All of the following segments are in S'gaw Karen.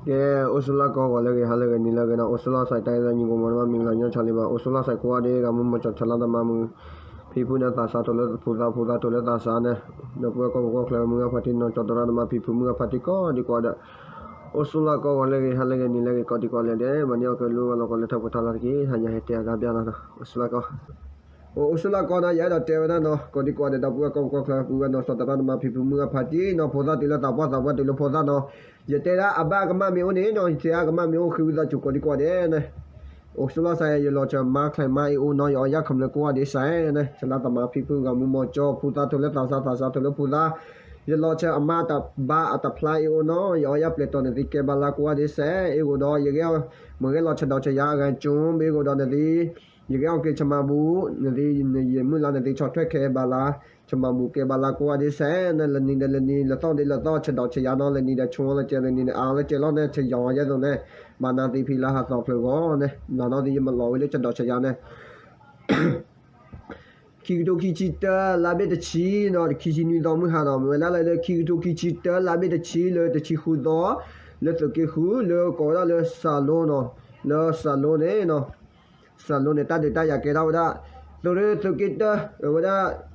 ကဲ, အိၣ်ဆူၣ်လၢ်ကီ ဂီၤလၢအဂ့ၤ ဟါလၢအဂ့ၤ နံၤလၢအဂ့ၤနီၤ, အိၣ်ဆူၣ်လီၤစဲး တၢ်အဲၣ်သးညီကိးမံၤ မ့ၢ်ဂ့ၤလီၤညီ ဆါလံဘၣ်, အိၣ်ဆူၣ်လီၤစဲးကိးဂၤဒဲး ဂၤမူမီၤကၠီၤ ဆၢလါတမါမုၣ် ဖံဖုန့ၣ် သးစၢ်ထိၣ်လၢဖူသး ဖူသးထိၣ်လၢသးစၢ်, ဒီပုၢ်ဝဲၢ်ကီၢ်ပူၤကီၢ်ချၢ မုၢ်ဂၤဖါတံၢ် နီၢ်ကၠီၤတရၣ်တမါ ဖံဖု မုၢ်ဂၤဖါတံၢ် ကိးဒံကိးဂၤဒဲး, အိၣ်ဆူၣ်လီၤကီ ဂီၤလၢအဂ့ၤ ဟါလၢအဂ့ၤ နံၤလၢအဂ့ၤ ကိးဒံကိးဂၤဒဲး, မၤန့ၢ်အီၣ်ကဲ လူလီၤကီ လၢထၢၣ်ဖိထၢၣ်လီၤတက့ၢ်, ဟါညါဟဲတဲအဂၤဘၣ်လီၤနီၤ, အိၣ်ဆူၣ်လီၤကီ အိၣ်ဆူၣ်လီၤကီနီၤ, ယအဲၣ်ဒိးတဲဝဲဒၣ်နီၤ, ကိးဒံကိးဂၤဒဲး ဒီပုၢ်ဝဲၢ်ကီၢ်ပူၤကီၢ်ချၢ ပုၢ်ဝဲၢ်နီၢ်ကၠီၤတရၣ်တမါ ဖံဖု မုၢ်ဂၤဖါတံၢ်နီၤ, ဖိသၣ်တုၤလၢသးပှၢ် သးပှၢ်တုၤလၢဖိသၣ်နီၤ, ယတဲဒၣ်အဘၣ်ကမၣ်မ့ၢ်အိၣ်န့ၣ်နီၤ, ယတဲဒၣ်ကမၣ်မ့ၢ်အိၣ် ဃ့ဝံသးစူၤ ကိးဒံကိးဂၤဒဲးန့ၣ်, အိၣ်ဆူၣ်လီၤစဲး ယလီၤဆၢမါချဲးမါအ့ၣ်အိၣ်နီၤ, ယအီၣ်ယၣ်ခမျၢၢ်ကိးဂၤဒဲးစဲးန့ၣ်, ဆၢလါတမါ ဖံဖု ဂၤမူမီၤကၠီၤ ဖူသးထိၣ်လၢသးစၢ် သးစၢ်ထိၣ်လၢဖူသး, ယလီၤဆၢအမါတဘါအတဖျါအ့ၣ်အိၣ်နီၤ, ယအီၣ်ယၣ်ပျဲၢ်တီၤ နသ့ကဲဘၣ်လၢကိးဂၤဒဲးစဲး, အ့ၣ်အိၣ်ဒီး ယဂဲၤ မ့ၢ်ဂဲၤလီၤဆၢဒီးဆၢယၤအဂၤကၠိ မ့ၢ်အိၣ်ဒီးနသ့ ယကဲအီၣ်က့ၤဆၢမၤဘူၣ်, နသ့ ယမုၢ်လၢ်နသ့ဆီၣ်ထွဲခဲဘၣ်လၢ ဆၢမၤဘူၣ်ကဲဘၣ်လၢကိးဂၤဒဲးစဲးန့ၣ်, လၢနံၤဒီးလၢနံၤ လၢသီဒီးလၢသီ ဆၢဒီးဆၢယၤနီၤ, လၢနံၤဒီးဆိလၢကဲ လၢနံၤဒီးအါလၢကဲလီၤန့ၣ်, ဆၢယၤယဲသိးန့ၣ်, ဘၣ်နၤသ့ဖံလၢဟးသီဖျၢၣ်ဂီၤန့ၣ်, ဘၣ်နီၤသ့ ယမၤလီၤဝဲလၢဆၢဒီးဆၢယၤန့ၣ် ခံကထိခံဆံတၢ လါဘ့ၣ်တဆံနီၤ, ခံဆံနွံသီမုၢ်ဟါနီၤ, မ့ၢ်ဝဲဒၣ်လၢလၢခံကထိခံဆံတၢ လါဘ့ၣ်တဆံ လၢတဆံဃုသီ, လၢသုးက့ဃု လၢကိးဝဲဒၣ်လၢစၤလိနီၤ, လၢစၤလိန့ၣ်နီၤ, စၤလိန့ၣ် တၢ်ဒုးတၢ်ယၤကဲထီၣ်ဝဲဒၣ်, သုးရ့ၣ်သုးက့တၢ ဝဲဒၣ်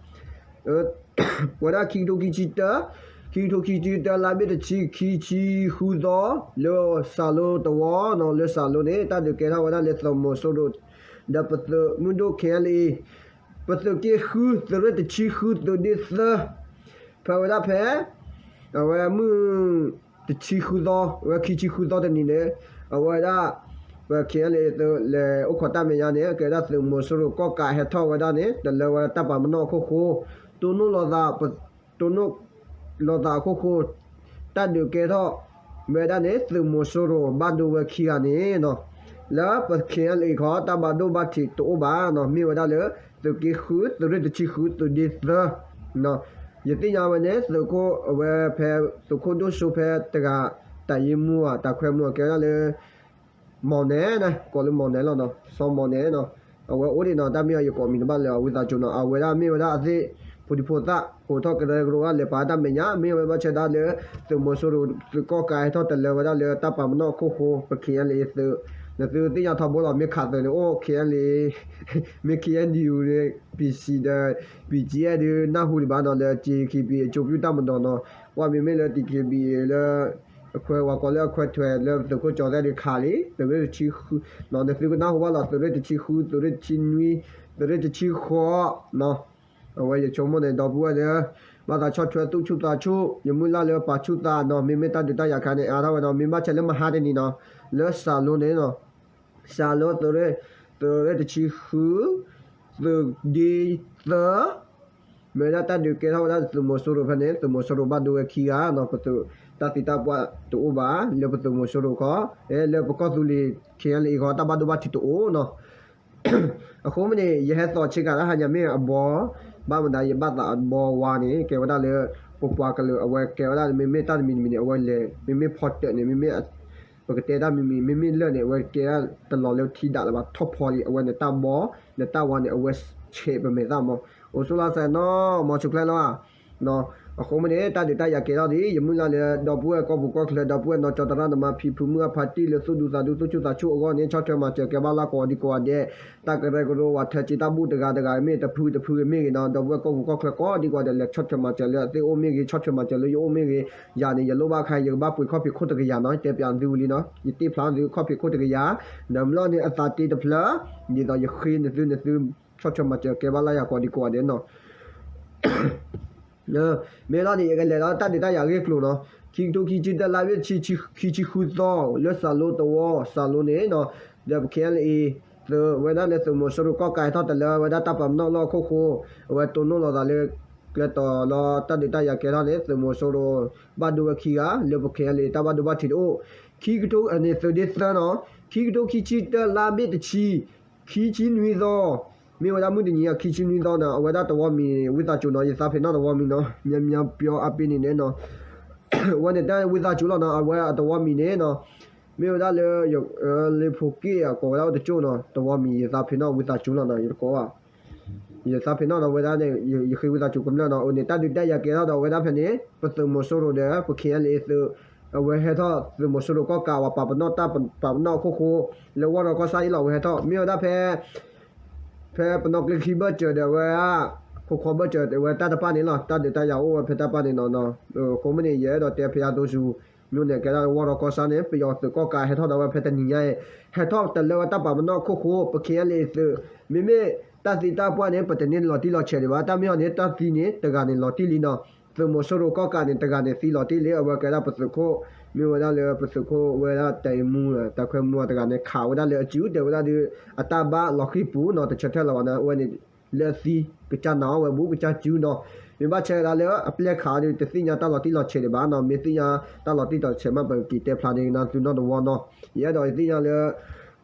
ဝဲဒၣ်ခံကထိခံဆံတၢ, ခံကထိခံဆံတၢ လါဘ့ၣ်တဆံ ခံဆံဃုသီ, လၢစၤလိတဝီနီၤ, လၢစၤလိန့ၣ် တၢ်ဒုးကဲထီၣ်ဝဲဒၣ်လၢသုးမီၤစိရိၤ ဒီးပသုးမုၢ်ဒိၣ် ခဲအလ်အ့ ပသုးက့ဃု သုးရ့ၣ်တဆံဃု သုးဒ့သၢ, ဖဲဝဲဒၣ်ဖဲ အဝဲမုၢ်တဆံဃုသီ, အဝဲခံဆံဃုသီတနံၤန့ၣ်, အဝဲဒၣ် ပ ခဲအလ်အ့ သုးလဲၤအိၣ်ခိးတၢ်မဲာ်ညါန့ၣ် ကဲဝဲဒၣ်သုးမီၤစိရိၤကီၢ်ကးဟဲထီၣ်ဝဲဒၣ်န့ၣ် တလၢဝဲဒၣ်တၢ်ပာ်ပနီၣ်အခိၣ်ဃိ, တိၢ်နီၣ်လီၤသး တိၢ်နီၣ်လီၤသးအခိၣ်ဃိ, တၢ်ဒုးကဲထီၣ်ဝဲဒၣ်န့ၣ် သုးမီၤစိရိၤဘၣ်ဒိဝဲခံဂၤန့ၣ်နီၤ, လၢပ ခဲအလ်အ့ ခီ တၢ်ဘၣ်ဒိဘၣ်ထံးတအိၣ်ဘၣ်နီၤ, မ့ၢ်ဝဲဒၣ်လၢ သုးက့ဃု သုးရ့ၣ်တဆံဃု သုးဒ့သၢ ယသ့ၣ်ညါဝဲန့ၣ် သုးခိၣ်အဝဲဖဲ သုးခိၣ်ဒိၣ်စိဖဲတဂၤ တၢ်ယ့မူဧါ တၢ်ခွဲမူဧါ ကဲဝဲဒၣ်လၢ မီၢ်နဲၣ်န့ၣ် ကိးလၢမီၢ်နဲၣ်လီၤနီၤ, စီၤမီၢ်နဲၣ်နီၤ, အဝဲအိၣ်ဒံးနီၤ, တၢ်မ့ၢ်အီၤ ယကိးမံၤတဘၣ်လၢအဝံသးစူၤနီၤ, အဝဲဒၣ်မ့ၢ်ဝဲဒၣ်အသ့ၣ် ဖိဒံဖိသၣ် အိးထီၣ်ကရၢကရိ လဲၤပာ်တၢ်မဲာ်ညါ, မ့ၢ်ဝဲဘၣ်ဆၣ်ဒၣ်လၢ သုးမီၤစိရိၤ သုးကီၢ်ကးဟဲထီၣ်တလၢဝဲဒၣ်လၢတၢ်ပာ်ပနီၣ်အခိၣ်ဃိ, ပ ခဲအလ်အ့ သုး, နသုသ့ၣ်ညါထီဘိလီၤ, မ့ၢ်ခးသုးန့ၣ်အိၣ် ခဲအလ်အ့ မ့ၢ် ခဲအလ်ယူ ဒီး ပံၣ်စံၣ် ဒီး ပံၣ်ကၠံအဲၣ် ဒုးနၢ်ဟူဒံးဘၣ်နီၤ, လၢ ကၠ့ခံဘံၣ် အကၠိပူၤတၢ်မၤဒီးနီၤ, ပှၤမ့မ့ၢ်လၢ တံၢ်ခံဘံၣ် လၢ အခွဲးဝဲကိးလၢအခွဲးထွဲး လၢသုးခိၣ်ကၠီၤသဲၣ်ဒုးခးလံ, သုးရ့ၣ်တဆံဃု နသုကနၢ်ဟူဘၣ်လီၤ, သုးရ့ၣ်တဆံဃု သုးရ့ၣ်တဆံနွံ သုးရ့ၣ်တဆံဃိး အဝဲယဆိကမိၣ်န့ၣ် ဒီပုၢ်ဝဲၢ်လၢ ဘၣ်သးဆီၣ်ထွဲသူၣ်ဆူၣ်သးဆူၣ်, ယမုၢ်လၢ်လၢပာ်ဆူၣ်သးနီၤ, မ့မ့ၢ်တၢ်ဒုးတၢ်ယၤခါန့ၣ် အါထီၣ်ဝဲနီၤ, မ့ၢ်ဘၣ်ဆၣ်လၢမဟါတနံၤနီၤ, လၢစၤလိန့ၣ်နီၤ, စၤလိ သုးရ့ၣ်တဆံဃု သုးဒ့သၢ မ့ၢ်ဝဲဒၣ်တၢ်ဒုးကဲထီၣ်ဝဲဒၣ်သုးမီၤစိရိၤဖဲန့ၣ်, သုးမီၤစိရိၤဘၣ်ဒိဝဲခံဂၤနီၤ, ပသုးတၢ်သံတၢ်ပှၢ်တအိၣ်ဘၣ်, လၢပသုးမီၤစိရိၤခီ, လၢပကီၢ်သူလ့ၤ ခဲအလ်အ့ ခီ တၢ်ဘၣ်ဒိဘၣ်ထံးတအိၣ်နီၤ. အဃိမ့ၢ်န့ၣ် ယဟဲသီဆ့ကၤတၢ်ဟါညါမ့ၢ်အဘီ, ဘၣ်မတၤယဘၣ်သးအဘီဝါန့ၣ် ကဲဝဲဒၣ်လၢ ပပှၤကလုာ်အဝဲကဲဝဲဒၣ် မ့မ့ၢ်တၢ်တမံၤတမံၤန့ၣ် အဝဲလဲၤ မ့မ့ၢ်ဖီတၢၣ်န့ၣ် မ့မ့ၢ် ပကတဲတၢ်မံၤမံၤ မ့မ့ၢ်လၢာ်န့ၣ် အဝဲကဲဒၣ်တလီၤလၢထံဒၣ်လၢၤဘၣ် ထီၣ်ဖီလံ အဝဲန့ၣ်တၢ်ဘီ နတၢ်ဝါန့ၣ် အဝဲဆဲးပမဲာ်သၣ်မး, အိၣ်ဆူၣ်လီၤစဲးနီၤ မီၤဆူၣ်ချ့လီၤ. အဃိမ့ၢ်န့ၣ် တၢ်ဒုးတၢ်ယၤကဲထီၣ်ဒ် ယမုၢ်လၢ်လၢ ဒီပုၢ်ဝဲၢ်ကီၢ်ပူၤကီၢ်ချၢ ဒီပုၢ်ဝဲၢ်နီၢ်ကၠီတရၣ်နမါ ဖံဖုမုၢ်အဖါတံၢ်လၢသူၣ်ဒူသးဒူ သူၣ်ဆူၣ်သးဆူၣ်အဂီၢ်န့ၣ် ဆီၣ်ထွဲမၤစၢၤကဲဘၣ်လၢကိးဒံကိးဂၤဒဲး တၢ်ကရၢကရိဝဲ ထၢစ့တၢ်ဘူၣ်တဂၤတဂၤမ့ၢ် တဖုတဖုဂ့ၤမ့ၢ်ဂ့ၤနီၤ ဒီပုၢ်ဝဲၢ်ကီၢ်ပူၤကီၢ်ချၢကိးဒံကိးဂၤဒဲး လဲၤဆီၣ်ထွဲမၤစၢၤလၢအသ့ၣ်အိၣ်မ့ၢ်ဂ့ၤ ဆီၣ်ထွဲမၤစၢၤလၢယအိၣ်မ့ၢ်ဂ့ၤ ယၤန့ၣ် ယလိၣ်ဘၣ်ခါ ယကဘၣ်ပှ့ၤခီၣ်ဖံးခိၣ်တကယၤနီၤ တဲပၠးသုဝံၤလံနီၤ ယတ့ၢ်ဖျါသုခီၣ်ဖံးခိၣ်တကယၤ နမ့ၢ်လီၤန့ၣ်အသးတ့တဖျၢၣ် ဒ်သိးယဃ့နသု နသုဆီၣ်ထွဲမၤစၢၤကဲဘၣ်လၢယၤကိးဒံကိးဂၤဒဲးနီၤ မ့ၢ်လီၤန့ၣ် ယကလဲၤဒီးတၢ်ဒုးတၢ်ယၤဂ့ၢ်ကျိၤနီၤ ခံကထိခံဆံတၢ လါမ့ၤတဆံ ခံဆံဃုသီ လၢစၤလိတဝီ စၤလိန့ၣ်နီၤ ဒီးပ ခဲအလ်အ့ သုးဝဲဒၣ်လၢသုးမီၤစိရိၤကီၢ်ကးဟဲထီၣ်တလၢဝဲဒၣ်တၢ်ပာ်ပနီၣ်လီၢ်အခိၣ်ဃိ အဝဲတိၢ်နီၣ်လီၤသးလၢ ကျဲတီၤလီၤတၢ်ဒုးတၢ်ယၤကဲထီၣ်န့ၣ် သုးမီၤစိရိၤဘၣ်ဒိဝဲခံဂၤ လၢပ ခဲအလ်အ့ တၢ်ဘၣ်ဒိဘၣ်ထံးတအိၣ် ခံကထိန့ၣ် သုးဒ့သၢနီၤ ခံကထိခံဆံတၢ လါမ့ၤတဆံ ခံဆံနွံသီ မ့ၢ်ဝဲဒၣ်မုၢ်တနံၤအခံဆံနွံသီနီၤ အဝဲဒၣ်တဝီမံၤ ဝံသးစူၤနီၤ ယသးဖံးနီၣ်တဝီမံၤနီၤ များများပြောအပေးနေတယ်နီၤ အဝဲန့ၣ်တၢ်ဝံသးစူၤလီၤနီၤ အဝဲအတဝီမံၤန့ၣ်နီၤ မ့ၢ်ဝဲဒၣ်လၢ လ့ဖိက့ၣ်အကိးဝဲဒၣ်အိၣ်တကၠိၢ်နီၤ တဝီမံၤ ယသးဖံးနီၣ်ဝံသးစူၤလီၤနီၤ ယတကိးဘၣ် ယသးဖံးနီၣ်နီၤ ဝဲဒၣ်န့ၣ် ယဃ့ဝံသးစူၤကမျၢၢ်နီၤ အန့ၣ် တၢ်ဒုးတၢ်ယၤကဲထီၣ်ဒီးဝဲဒၣ်ဖဲန့ၣ် ပသုးမီၤစိရိၤဒီး ပ ခဲအလ်အ့ သုး အဝဲဟဲထီၣ်သုးမီၤစိရိၤကီၢ်ကး ဝဲပာ်ပနီၣ်တၢ်ပာ်ပနီၣ်အခိၣ်ဃိ လၢဝီၢ်ရီကီၢ်ဆၣ်အံၤလီၤ. အဝဲဟဲထီၣ်မ့ၢ်ဝဲဒၣ်ဖဲ ဖဲပနီၣ်ကျ့ခံဘၢၣ်စၢၤဒီးဝဲ ခိခွီဘၢၣ်စၢၤဝဲတၢ်တဖၣ်န့ၣ်လီၤ. တၢ်ဒုးတၢ်ယၤအိၣ်ဝဲဖဲတၢ်တဖၣ်န့ၣ်နီၤ. အဃိမ့ၢ်န့ၣ် ယအဲၣ်ဒိးတဲဖဲယါသိဆူ မ့ၢ်န့ၣ် ကဲဒၣ်ဝီၢ်ရီကီၢ်ဆၣ်န့ၣ် ပယီၤသုးကီၢ်ကးဟဲထီၣ်ဒီးဝဲဖဲတနံၤညါအံၤ ဟဲထီၣ်တလၢဝဲတၢ်ပာ်ပနီၣ်အခိၣ်ဃိ ပ ခ့ၣ်အဲလ်အ့သုး မ့မ့ၢ်တၢ်သံတၢ်ပှၢ်န့ၣ် ပတန့ၢ်လီၤတံၢ်လီၤဆဲးဒံးဘၣ်. တၢ်မ့ၢ်အီၤန့ၣ် တၢ်သံန့ၣ် တဂၤန့ၣ်လီၤတံၢ်လံနီၤ. သုးမီၤစိရိၤကီၢ်ကးန့ၣ် တဂၤန့ၣ်သံလီၤတံၢ်လံ. အဝဲကဲဒၣ်ပသုးခိၣ် မ့ၢ်ဝဲဒၣ်လၢပသုးခိၣ်ဝဲဒၣ်တၢ်အံၤမူ တၢ်ခွဲမူအတဂၤန့ၣ် ခးဝဲဒၣ်လၢအစု တဲဝဲဒၣ်ဒီး အတၢ်ဘၣ်လီၤဃံပူၤနီၤ တဆၢထၢၣ်လၢၤဘၣ်နီၤ. အဝဲန့ၣ် လၢအသံ ကစၢ်နာ်အီၤဝဲဘူး ကစၢ်စုနီၤ. မ့ၢ်ဘၣ်ဆၣ်ဝဲဒၣ်လၢအပျဲၢ်ခးဒီး တသ့ၣ်ညါတၢ်လီၤတံၢ်လီၤဆဲးဒံးဘၣ်နီၤ. မ့ၢ်သ့ၣ်ညါတၢ်လီၤတံၢ်လီၤဆဲးမး ပကက့ၤတဲဖျါန့ၢ်ကနၣ်သုနီတဝီနီၤ. ယအဲၣ်ဒိးယသ့ၣ်ညါလၢ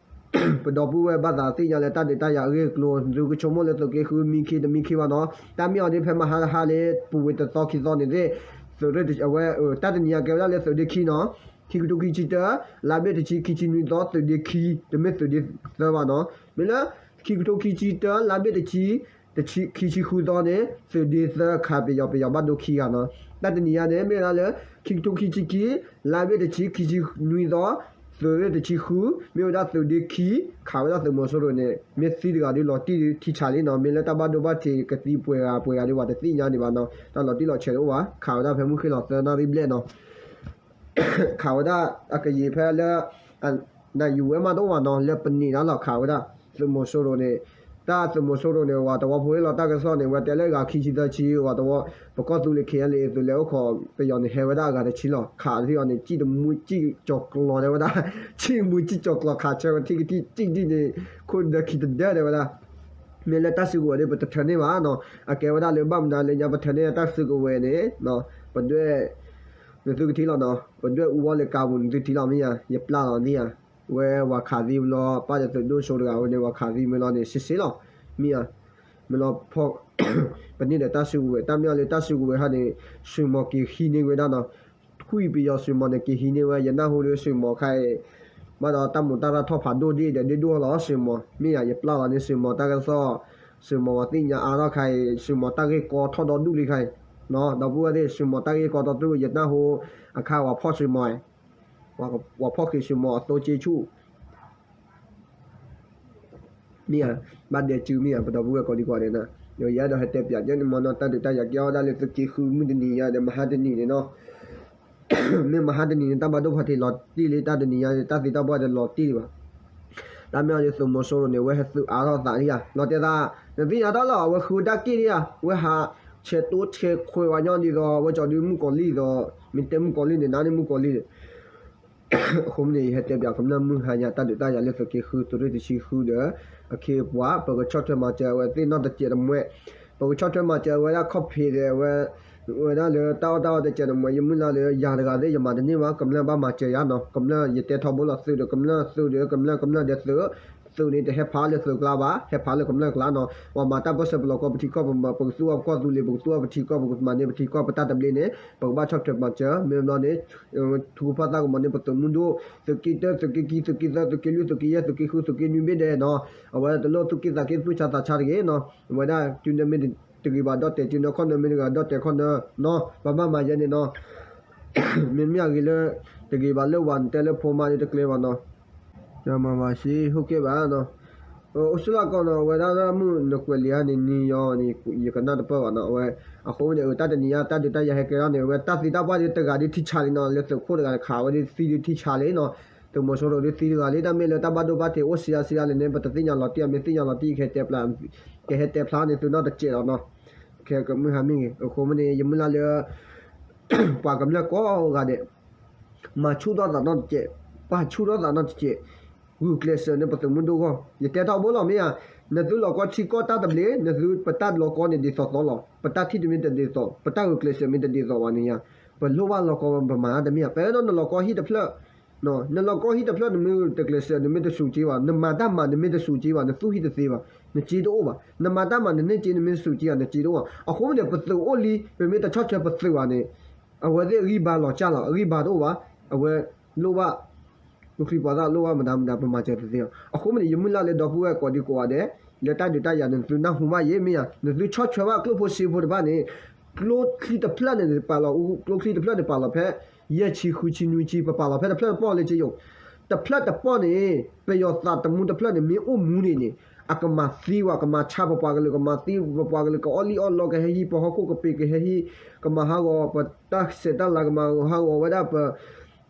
ပဒီပုၢ်ဝဲၢ်ဘၣ်သးသ့ၣ်ညါလၢတၢ်ဒုးတၢ်ယၤအဂ့ၢ်အကျိၤ သုကဆိကမိၣ်လၢသုးက့ဃုမံခံတမံခံဘၣ်နီၤ. တၢ်မ့ၢ်အီၤဒ်ဖဲမဟါတဟါလၢ ပူၤဝံၤတသီခံသီန့ၣ်သ့ၣ် သုးရ့ၣ်အဝဲ တၢ်တနံၤညါကဲဝဲဒၣ်လၢသုးဒ့ခံနီၤ. ခံကထိခံဆံတၢ လါဘ့ၣ်တဆံ ခံဆံနွံသီ သုးဒ့ခံ တမ့ၢ်သုးဒ့သၢဘၣ်နီၤ. မ့ၢ်လၢ ခံကထိခံဆံတၢ လါဘ့ၣ်တဆံ တဆံခံဆံဃုသီန့ၣ် သုးဒ့သၢခးပယီၤ ပယီၤဘၣ်ဒိခံဂၤနီၤ. တၢ်တနံၤညါန့ၣ် မ့ၢ်ဝဲဒၣ်လၢ ခံကထိခံဆံခံ လါဘ့ၣ်တဆံ ခံဆံနွံသီ သုးရ့ၣ်တဆံဃု မ့ၢ်ဝဲဒၣ်သုးဒ့ခံ ခးဝဲဒၣ်သုးမီၤစိရိၤန့ၣ် မ့ၢ်သံတဂၤဒီးလီၤတံၢ်ဒီးထံဆးလံနီၤ. မ့ၢ်လၢတၢ်ဘၣ်ဒိဘၣ်ထံးကသံပှဲၤဂၤပှဲၤဂၤဒီး ပှၤတသ့ၣ်ညါဒံးဘၣ်နီၤ. တၢ်လီၤတံၢ်လီၤဆဲးတအိၣ်ဘၣ် ခးဝဲဒၣ်ဖဲမုၢ်ဃ့ၢ်လီၤသၢနၣ်ရံၣ်ဘျဲၣ်နီၤ. ခးဝဲဒၣ်အကယံာ်ဖဲလၢ နယူၤဝဲမးတအိၣ်ဘၣ်နီၤ လၢပန့ၢ်ဒၣ်လီၤခးဝဲဒၣ် သုးမီၤစိရိၤန့ၣ် တၢ်သုးမီၤစိရိၤန့ၣ် ဝဲတဝီဖိဟ့ၣ်လီၤတၢ်ကစီၣ်န့ၣ် ဝဲတဲလၢဂၤခံဆံသၢဆံ ဝဲတဝီ ပကီၢ်သူလ့ၤ ခ့ၣ်အဲလ်အ့သုးလၢအိၣ်ခိးပယီၤန့ၣ် ဟဲဝဲဒၣ်အဂၤတဆံလီၤ. ခးဒ်အံၤန့ၣ် စံၣ်တမူစံၣ်ကၠီၤကျီၤတဲဝဲဒၣ် စံၣ်တမူစံၣ်ကၠီၤကျီၤ ခးဆၢဝဲထံကထံၣ်စံၣ်ဒံးန့ၣ် ခိၣ်ဒၢခံတဒၢတဲဝဲဒၣ် မ့ၢ်လၢတၢ်စုကဝဲၤဒီး ပတထၢန့ၢ်ဘၣ်နီၤ. အကဲဝဲဒၣ်လၢဘၣ်မနုၤလၢညါပထၢန့ၢ်တၢ်စုကဝဲၤန့ၣ် ပဒွဲၣ် နသုကထံၣ်လီၤနီၤ ပဒွဲၣ်အူဝဲလၢကါပူၤ နသုထံၣ်လီၤမ့ၢ်ဧါ ယပျၢ်လီၤန့ၣ်ဧါ. ဝဲဝၤခးသံဘျီ ပၢ်ဒီးသုးဒိၣ်စိတဂၤဝဲန့ၣ် ဝၤခးသံမ့ၢ်လီၤန့ၣ် စ့စ့လီၤ မ့ၢ်ဧါ. မ့ၢ်လီၤ ပန့ၢ်ဒီးတၢ်စုကဝဲၤ တၢ်မ့ၢ်အီၤလၢတၢ်စုကဝဲၤဟါန့ၣ် ဆွံမီၤက့ၤဟံးန့ၢ်ဝဲဒၣ်နီၤ. ထွံၣ်ပယီၤဆွံမီၤန့ၣ် က့ၤဟံးန့ၢ်ဝဲ ယနၢ်ဟူဒီးဆွံမီၤခါအံၤ ဘၣ်ဒီးတၢ်မူးတၢ်ရၢ်ထီၣ်ဖးဒိၣ်ဒ်ဒီးဒ့ဒိၣ်လီၤ ဆွံမီၤ မ့ၢ်ဧါ ယပျၢ်လီၤန့ၣ် ဆွံမီၤတၢ်ကစီၣ် ဆွံမီၤဝဲသ့ၣ်ညါအါထီၣ်ခါအံၤ ဆွံမီၤတၢ်ဂ့ၢ်ကီထီၣ်ဒီဒူၣ်လံခါအံၤ ဒီပုၢ်ဝဲၢ်သ့ၣ် ဆွံမီၤတၢ်ဂ့ၢ်ကီထီၣ်ဒီဒူၣ် ယနၢ်ဟူ အခါဝဲဖီၣ်ဆွံမီၤ ဝဲဖီၣ်ဃ့ဆွံမီၤအသိက့ဆူၣ် မ့ၢ်ဧါ, ဘၣ်ဒဲစုမ့ၢ်ဧါ ပဒီပုၢ်ဝဲၢ်ကိးဒံကိးဂၤဒဲးနီၤ, ယအဲၣ်ဒိးဟဲတဲပၠးကဲန့ၣ်မ့ၢ်နီၤ တၢ်ဒုးတၢ်ယၤကဲထီၣ်ဒၣ်လၢသုးက့ဃုမုၢ်တနံၤညါဒီး မဟါတနံၤန့ၣ်နီၤ, မ့ၢ်မဟါတနံၤန့ၣ် တၢ်ဘၣ်ဒိဘၣ်ထံးလီၤတံၢ်လံ တၢ်တနံၤညါန့ၣ် တၢ်သံတၢ်ပှၢ်ဒီးလီၤတံၢ်လံဘၣ်, တၢ်မ့ၢ်အီၤဒ်သုးမီၤစိရိၤန့ၣ် အဝဲဟဲသုးအါထီၣ်သးလံဧါ လီၤတဲာ်သး, နသ့ၣ်ညါတၢ်လီၤ အဝဲဃုတၢ်က့ၢ်လံဧါ, အဝဲဟးဆဲးတိဆဲးခွဲးဝဲညီဒ်သိး အဝဲကၠီဒုးမုၣ်ကီၤလံၢ်သိး, မ့ၢ်တဲမုၣ်ကီၤလံၢ်န့ၣ် နၤန့ၣ်မုၣ်ကီၤလံၢ်န့ၣ် အဃိမ့ၢ်န့ၣ် ယဟဲတဲပၠးကမျၢၢ်မုၢ်ဟါညါ တၢ်ဒုးတၢ်ယၤလၢသုးက့ဃု သုးရ့ၣ်တဆံဃုဒီး အခ့အပှၤ ပကဆီၣ်ထွဲမၤစၢၤအဝဲသ့ၣ်နီၢ်တစဲးတမှဲ, ပကဆီၣ်ထွဲမၤစၢၤအဝဲဒၣ်ခီၣ်ဖံးဒီးအဝဲ, ဝဲဒၣ်လၢတၢ်အီၣ်တၢ်အီတစဲးတမှဲ ယမုၢ်လၢ်လၢယၤတဂၤသ့ၣ် ယမၤတန့ၢ်ဘၣ် ကမျၢၢ်ဘၣ်မၤစၢၤယၤနီၤ, ကမျၢၢ်ယတဲထီဘိလီၤ သုးဒီးကမျၢၢ် သုးဒီးကမျၢၢ် ကမျၢၢ်ဒီးသုး, သုးန့ၣ်တဟဲဖးလၢသုးကျါဘၣ် ဟဲဖးလၢကမျၢၢ်ကျါနီၤ, ပှၤမၤတၢ်ပၢၢ်ဆၢပလီၢ်ကီၢ်ပထံကီၢ် ပကသူၣ်အီၣ်ပကီၢ်သူလ့ၤ ပကသူၣ်အီၣ်ပထံကီၢ် ပကမၤန့ၢ်ပထံကီၢ်ပတၢ်သဘျ့န့ၣ် ပကဘၣ်ဆီၣ်ထွဲမၤစၢၤ မ့ၢ်ဘျီန့ၣ် ထူကဖၣ်သၣ်ကမီၤန့ၣ် ပသုးမုၢ်ဒိၣ် သုးက့တၢ သုးက့ခံ သုးက့သၢ သုးက့လွံၢ် သုးက့ယဲၢ် သုးက့ဃု သုးက့နွံဘ့ၣ်ဒဲးနီၤ, အဝဲတလိၣ်သူၣ်က့ၣ်သးက့ၣ်သူၣ်ဆါသးဆါတဂ့ၤနီၤ, အဝဲဒၣ်စုန့ၣ်မ့ၢ်တဂ့ၤဘၣ်ဒီးတဲာ်စုန့ၣ်ခီၣ်နၢမ့ၢ်တဂ့ၤဒီးတဲာ်ခီၣ်နၢနီၤ, ပဘၣ်မၤယဲန့ၣ်နီၤ, မ့မ့ၢ်အဂ့ၤလၢ တဂ့ၤဘၣ်လၢဝၤနတဲလၢဖိမါဒီးတကျဲဘၣ်နီၤ မၤမၤစ့ဟိၣ်ကဲဘၣ်နီၤ, အိၣ်စူၣ်လၢကီၢ်နီၤ အဝဲဒၣ်မုၢ်နကွဲးလံၤဧါန့ၣ် နံၤယီၤန့ၣ် ယကနၣ်တပၢၢ်ဘၣ်နီၤ, အဝဲ, အဃိန့ၣ် တၢ်တနံၤညါ တၢ်ဒုးတၢ်ယၤဟဲကဲထီၣ်န့ၣ် အဝဲတၢ်သံတၢ်ပှၢ်ဒ်တဂၤဒ်ထံဆးလံနီၤ လၢသုးခိၣ်တဂၤခးဝဲဒ်သံဒ်ထံဆးလံနီၤ, သုးမီၤစိရိၤဒ်သံတဂၤလံ တၢ်မ့ၢ်လၢတၢ်ဘၣ်ဒိဘၣ်ထံးအိၣ်စံးအါစံးအါလဲၣ်န့ၣ် ပတသ့ၣ်ညါလီၤတံၢ် မ့ၢ်သ့ၣ်ညါလီၤတံၢ် ကဟဲတဲဖျါန့ၣ်သုနီၢ်တစဲးလီၤနီၤ, ခဲကမုၢ်ဟါမ့ၢ်ဂ့ၤ အဃိမ့ၢ်န့ၣ် ယမုၢ်လၢ်လၢ ပှၤကမျၢၢ်ကိးဂၤဒဲး မၤဆူၣ်ထီၣ်သးနီၢ်တစဲး, ပာ်ဆူၣ်ထီၣ်သးနီၢ်တစဲး, ဂုာ်ကျဲးစၢးန့ၣ်ပသုးမုၢ်ဒိၣ်ဂီၢ်, ယတဲထီဘိလီၤမ့ၢ်ဧါ, နသုလီၤကီထံကီၢ်တၢ်သဘျ့ နသုပတၢ်လီၤကီန့ၣ်ဒ်သိးသိးလီၤ, ပတၢ်ထံၣ်တမ့ၢ်တဒ်သိး ပတၢ်ဂုာ်ကျဲးစၢးမ့ၢ်တဒ်သိးဘၣ်န့ၣ်ဧါ, ပလိၣ်ဘၣ်လီၤကီပမၤတမ့ၢ်ဧါ, ပအဲၣ်ဒိးနလီၤကီဟံၣ်တဖျၢၣ် နလီၤကီဟံၣ်တဖျၢၣ် နမ့ၢ်တကျဲးစၢး နမ့ၢ်တစူးက့ဘၣ်, နမၤတၢ်မၤ နမ့ၢ်တစူးက့ဘၣ် နသူၣ်ဟံၣ်တသ့ဘၣ်, နစ့တအိၣ်ဘၣ်, နမၤတၢ်မၤ နန့ၢ်စ့ နမ့ၢ်တစူးက့ဘၣ် နစ့တအိၣ်ဘၣ်, အဃိမ့ၢ်န့ၣ် ပသုးအိၣ်လံ ပမ့ၢ်တဆီၣ်ထွဲပသုးဘၣ်န့ၣ် အဝဲသ့ၣ်အဂံၢ်ဘါလီၤစၢ်လီၤ အဂံၢ်ဘါတအိၣ်ဘၣ်, အဝဲလိၣ်ဘၣ် ကျိချံပှၤသၣ်လိၣ်ဘၣ်မတၤမတၤ ပမၤစၢၤတသ့ဘၣ်, အဃိမ့ၢ်န့ၣ် ယမုၢ်လၢ်လၢဒီပုၢ်ဝဲၢ်ကိးဒံကိးဂၤဒဲး လၢတၢ်ဒုးတၢ်ယၤန့ၣ် နသုနၢ်ဟူဘၣ်ယဲမ့ၢ်ဧါ, နသုဆီၣ်ထွဲဘၣ်ကျိဖိစ့ဖိတဖၣ်န့ၣ် ကျိချံတဖျၢၣ်န့ၣ်ပာ်လီၤ ကျိချံတဖျၢၣ်န့ၣ်ပာ်လီၤဖဲ ယဲၢ်ဆံ ဃုဆံ နွံဆံ ပပာ်လီၤဖဲတဖျၢၣ်တပီၢ်လၢကယိာ်, တဖျၢၣ်တပီၢ်န့ၣ် ပယီၤသးသမူတဖျၢၣ်န့ၣ် မ့ၢ်အိၣ်မူန့ၣ်န့ၣ် အကမၤသံဝဲ ကမၤဆါပပှၤကလုာ် ကမၤသံ ပပှၤကလုာ် ကအီၣ်လံၣ်အီၣ်လီ ကဟဲဟံးပဟီၣ်ခိၣ်ကပ့ၤ ကဟဲဟံး ကမၤဟးဂီၤပတၢ်ဆဲးတၢ်လၤ ကမၤဟးဂီၤဝဲဒၣ်ပ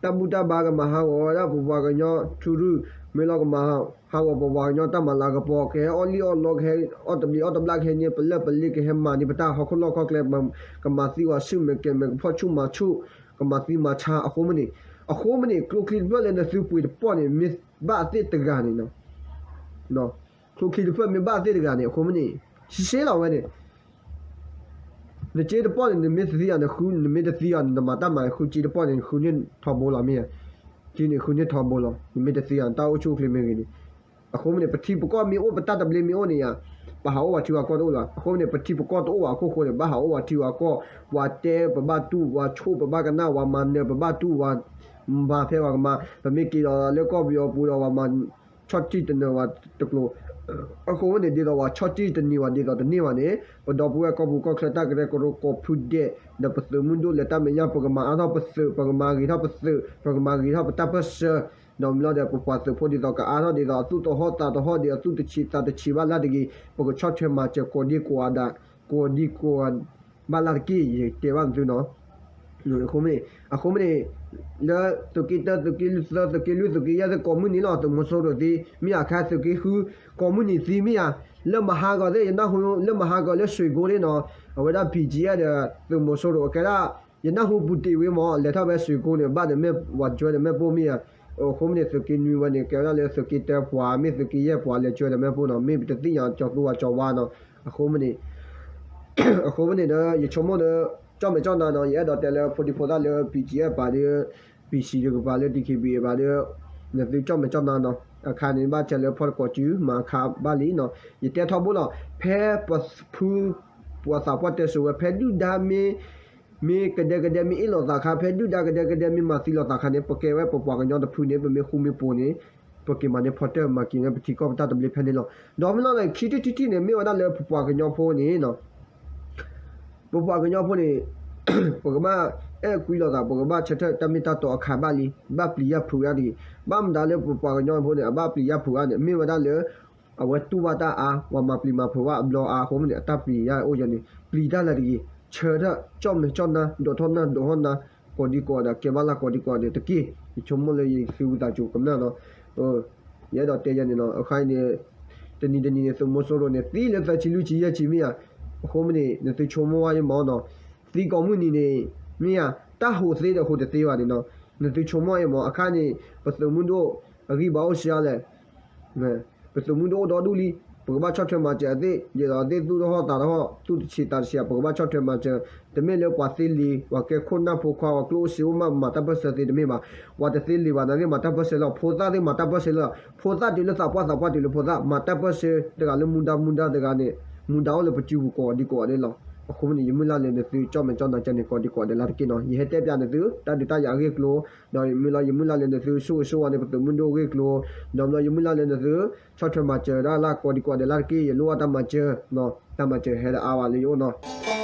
တၢ်ဘူၣ်တၢ်ဘါ ကမၤဟးဂီၤဝဲဒၣ်ပပှၤကညီထူရုၢ် မ့ၢ်လီၤကမၤဟးဂီၤပပှၤကညီတၢ်မၤလၤကပီၤ ကဟဲအီၣ်လံၣ်အီၣ်လီ ကဟဲအီၣ်တဘျံးအီၣ်တဘျၣ် ကဟဲန့ၢ်ပလၢၢ်ပလ့ ကဟဲမၤန့ၢ်ပတၢ်ဟီၣ်ခိၣ်လီၢ်ခီၣ်ကျဲ ကမၤသံဝဲဆူၣ်မဲာ်ကဲမဲာ် ကဖီၣ်ဆူၣ်မၤဆူၣ် ကမၤသံမၤဆါအဃိမ့ၢ်န့ၣ်, အဃိမ့ၢ်န့ၣ် ကျိချံတဖျၢၣ်လၢနသုပှ့ၤတပီၢ်န့ၣ် မ့ၢ်ဘၣ်သ့ၣ်တဂၤန့ၣ် ကျိချံတဖျၢၣ်မ့ၢ်ဘၣ်သ့ၣ်တဂၤန့ၣ် အဃိမ့ၢ်န့ၣ် ရှဲလီၤဝဲန့ၣ် နစ့တပီၢ်န့ၣ် နမ့ၢ်တသံအီၤ နမ့ၢ်တသံအီၤန့ၣ် နမၤတၢ်မၤဃုစ့တပီၢ်န့ၣ် နဃုန့ၢ်ထီဘိလီၤမ့ၢ်ဧါ, စ့န့ၣ်ဃုန့ၢ်ထီဘိလီၤ နမ့ၢ်တသံအီၤ တၢ်အိၣ်ဆူၣ်အိၣ်ချ့မ့ၢ်ဂ့ၤန့ၣ်, အဃိမ့ၢ်န့ၣ် ပထံပကီၢ်မ့ၢ်အိၣ် ပတၢ်သဘျ့မ့ၢ်အိၣ်န့ၣ်ယါ, ပဟးအိၣ်ဝဲထံဝဲကီၢ်တအိၣ်လီၤ. အဃိမ့ၢ်န့ၣ် ပထံပကီၢ်တအိၣ်ဝဲအခိၣ်ဃိန့ၣ် ဘၣ်ဟးအိၣ်ဝဲထံဝဲကီၢ်, ပှၤတဲပဘၣ်တူၢ် ပှၤဆိၣ်ပဘၣ်ကနၣ် ပှၤမၤနၢၤပဘၣ်တူၢ် ပှၤမၤဖဲပှၤကမၤ ပမ့ၢ်က့ၤဒီးလၢကီၢ်ပယီၤပူၤဒီး ပှၤမၤဆီၣ်တံၢ်တနၢၤဝဲတကျိၤ အဃိန့ၣ် ဒ်သိးပှၤဆီၣ်တံၢ်တနံၤဝဲ ဒ်သိးတန့ၢ်ဘၣ်န့ၣ် ပဒီပုၢ်ဝဲၢ်ကီၢ်ပူၤကီၢ်ချၢ တၢ်ကရၢကရိကိးဖုဒဲး ဒီးပသုးမုၢ်ဒိၣ်လဲၤတၢ်မဲာ်ညါ ပကမၤအါထီၣ်ပသုး ပကမၤဂ့ၤထီၣ်ပသုး ပကမၤဂ့ၤထီၣ်ပတၢ်ပၢၢ်ဆၢ, ဒီးမ့ၢ်လီၤဒီး ပပှၤသုးဖိဒ်သိးကအါထီၣ်ဒ်သိး အသူၣ်တဟီၣ်သးတဟီၣ်ဒီး အသူၣ်တဆံးသးတဆံးဘၣ်လၢ်တဂ့ၤ, ပကဆီၣ်ထွဲမၤစၢၤကိးဒံကိးဂၤဒဲး ကိးဒံကိးဂၤဘၣ်လၢ်တက့ၢ် ယတဲဘၣ်သုနီၤ အဃိမ့ၢ်, အဃိမ့ၢ်န့ၣ် လၢသုးက့တၢ သုးက့လွံၢ်သၢ သုးက့လွံၢ် သုးက့ယဲၢ်သ့ၣ် ကိးမုၢ်နံၤလီၤ သုးမီၤစိရိၤသံ မ့ၢ်အခါ သုးက့ဃု ကိးမုၢ်နံၤသံမ့ၢ်ဧါ, လၢမဟါဂီၤသ့ၣ် ယနၢ်ဟူ လၢမဟါဂီၤလၢရွှေကုန်းန့ၣ်နီၤ အဝဲဒၣ် ဘီကၠံၣ်အဲၣ် ဒီးသုးမီၤစိရိၤ အကဲဒၣ် ယနၢ်ဟူပူၤတ့ၢ်ဝံၤမ့ၢ် လဲၤထီၣ်ဖဲရွှေကုန်းန့ၣ် ဘၣ်ဒီးမ့ၢ်ဝဲကၠွဲဒီးမ့ၣ်ပိၢ်မ့ၢ်ဧါ, အဃိမ့ၢ်န့ၣ် သုးက့နွံဝဲန့ၣ် ကဲဝဲဒၣ်လၢသုးက့တၢပှၤ မ့ၢ်သုးက့ယဲၢ်ပှၤ လဲၤကၠွဲဒီးမ့ၣ်ပိၢ်နီၤ မ့ၢ်ပတသ့ၣ်ညါကၠီၤသူဝဲကၠီၤဝါနီၤ, အဃိမ့ၢ်န့ၣ် အဃိမ့ၢ်န့ၣ်ဒီး ယဆိကမိၣ်ဒီး ကၠီၣ်မဲာ်ကၠီၣ်နါနီၤ ယအဲၣ်ဒိးတဲလၢဖိဒံဖိသၣ်လၢ ဘီကၠံၣ်အဲၣ် ပာ်ဒီး ဘီကၠံၣ် တကပၤလၢ ဒံၣ်ခ့ဘံၣ် ဘၣ်ဒီး နသုကၠီၣ်မဲာ်ကၠီၣ်နါနီၤ အခါန့ၣ် ဘၣ်ဆၣ်လၢဖီတကိးစု မၤအခါဘၣ်လံနီၤ ယတဲထီဘိလီၤ ဖဲပဖု ပှၤသးပှၢ်တဲစိၤဝဲ ဖဲဒုၣ်ဒါမ့ၢ် မ့ၢ်ကဒဲကဒဲမ့ၢ်အ့ၣ်လိာ်သးခါ ဖဲဒုၣ်ဒါကဒဲကဒဲမ့ၢ်မၤသံလိာ်သးခါန့ၣ် ပကဲဝဲပပှၤကညီတဖုန့ၣ် ပမ့ၢ်ဃူမ့ၢ်ဖိးန့ၣ် ပက့ၤမၤန့ၢ်ဖီတၢၢ်မၤက့ၤန့ၢ်ပထံကီၢ်ပတၢ်သဘျ့ဖဲန့ၣ်လီၤ. ဒီးမ့ၢ်လီၤလၢခံထံၣ်ထံထံၣ်န့ၣ် မ့ၢ်ဝဲဒၣ်လၢပပှၤကညီဖိန့ၣ် ပပှၤကညီဖိန့ၣ် ပကဘၣ်အဲၣ်ကွံလိာ်သး ပကဘၣ်ဆၢထၢၣ်တၢ်မ့ၢ်တၢ်တီအခါဘၣ်လံ ဘၣ်ပျံၤယၢ်ဖုးအါတဂ့ၤ. ဘၣ်မတၤလၢပပှၤကညီဖိန့ၣ် အဘၣ်ပျံၤယၢ်ဖုးအါန့ၣ် မ့ၢ်ဝဲဒၣ်လၢ အဝဲတူၢ်ဘၣ်တၢ်အါ ပှၤမၤပျံၤမၤဖုးဘၣ်အဘျီအါအဃိမ့ၢ်န့ၣ် အတၢ်ပျံၤယၢ်အိၣ်ယဲန့ၣ် ပျံၤတၢ်လၢတဂ့ၤ ဆၢထၢၣ် ကၠီၣ်မဲာ်ကၠီၣ်နါ ဒိးထီၣ်နၢ်ဒိးထီၣ်နါ ကိးဒံကိးဂၤဒဲး ကဲဘၣ်လၢ်ကိးဒံကိးဂၤဒဲးတက့ၢ်. ယဆိကမိၣ်လၢယသုဝံသးစူၤကမျၢၢ်နီၤ ယအဲၣ်ဒိးတဲယဲန့ၣ်နီၤ အခါအံၤန့ၣ် တနံၤတနံၤန့ၣ် သုးမီၤစိရိၤန့ၣ် သံလၢသၢဆံလွံၢ်ဆံယဲၢ်ဆံမ့ၢ်ဧါ. အဃိမ့ၢ်န့ၣ် နသုဆိကမိၣ်ဝဲယမီၤနီၤ သံကိးမုၢ်နံၤန့ၣ် မ့ၢ်ဧါ တၢ်ဟူးသ့ဒီးဟူးတသ့ဘၣ်န့ၣ်နီၤ နသုဆိကမိၣ်ယမီၤ အခါန့ၣ် ပသုးမုၢ်ဒိၣ်အဂံၢ်ဘါအိၣ်စှၤလဲၣ် ပသုးမုၢ်ဒိၣ်အိၣ်ဒီဒူၣ်လံ ပကဘၣ်ဆီၣ်ထွဲမၤစၢၤအသ့ၣ် ဒ်သိးအသ့ၣ်သူၣ်တဟီၣ်သးတဟီၣ် သူၣ်တဆံးသးတဆံး ပကဘၣ်ဆီၣ်ထွဲမၤစၢၤ တမ့ၢ်လၢပှၤသ့လံၤ ပှၤကဲခိၣ်နၢ်ဖိခွါ ပှၤကျိၣ်အိၣ်စ့အိၣ်မး မၤတၢ်ပၢၢ်ဆၢသ့တမ့ၢ်ဘၣ်. ပှၤတသ့လံၤဘၣ် နသ့ၣ်မၤတၢ်ပၢၢ်ဆၢလီၤ ဖိသၣ်သ့ၣ်မၤတၢ်ပၢၢ်ဆၢလီၤ ဖိသၣ်တုၤလၢသးပှၢ်သးပှၢ်တုၤလၢဖိသၣ် မၤတၢ်ပၢၢ်ဆၢတဂၤလၢမူဒါမူဒါတဂၤန့ၣ် မူဒါအိၣ်လၢပစုပူၤကိးဒံကိးဂၤဒဲးလီၤ. အဃိမ့ၢ်န့ၣ် ယမုၢ်လၢ်လၢနသုကၠီၣ်မဲာ်ကၠီၣ်နါကဲန့ၣ် ကိးဒံကိးဂၤဒဲးလၢ်တက့ၢ်နီၤ ယဟဲတဲပၠးနသု တၢ်ဒုးတၢ်ယၤအဂ့ၢ်ကျိၤ ဒီးမ့ၢ်လီၤ ယမုၢ်လၢ်လၢနသု ဆိၣ်ဂ့ၤဆိၣ်ဝါန့ၣ် ပသုးမုၢ်ဒိၣ်အဂ့ၢ်ကျိၤ ဒီးမ့ၢ်လီၤ ယမုၢ်လၢ်လၢနသု ဆီၣ်ထွဲမၤစၢၤဒၣ်လၢ်ကိးဒံကိးဂၤဒဲးလၢ်တက့ၢ် ယလိၣ်ဘၣ်တၢ်မၤစၢၤ တၢ်မၤစၢၤဟဲလၢအါဝဲလၢယအိၣ်နီၤ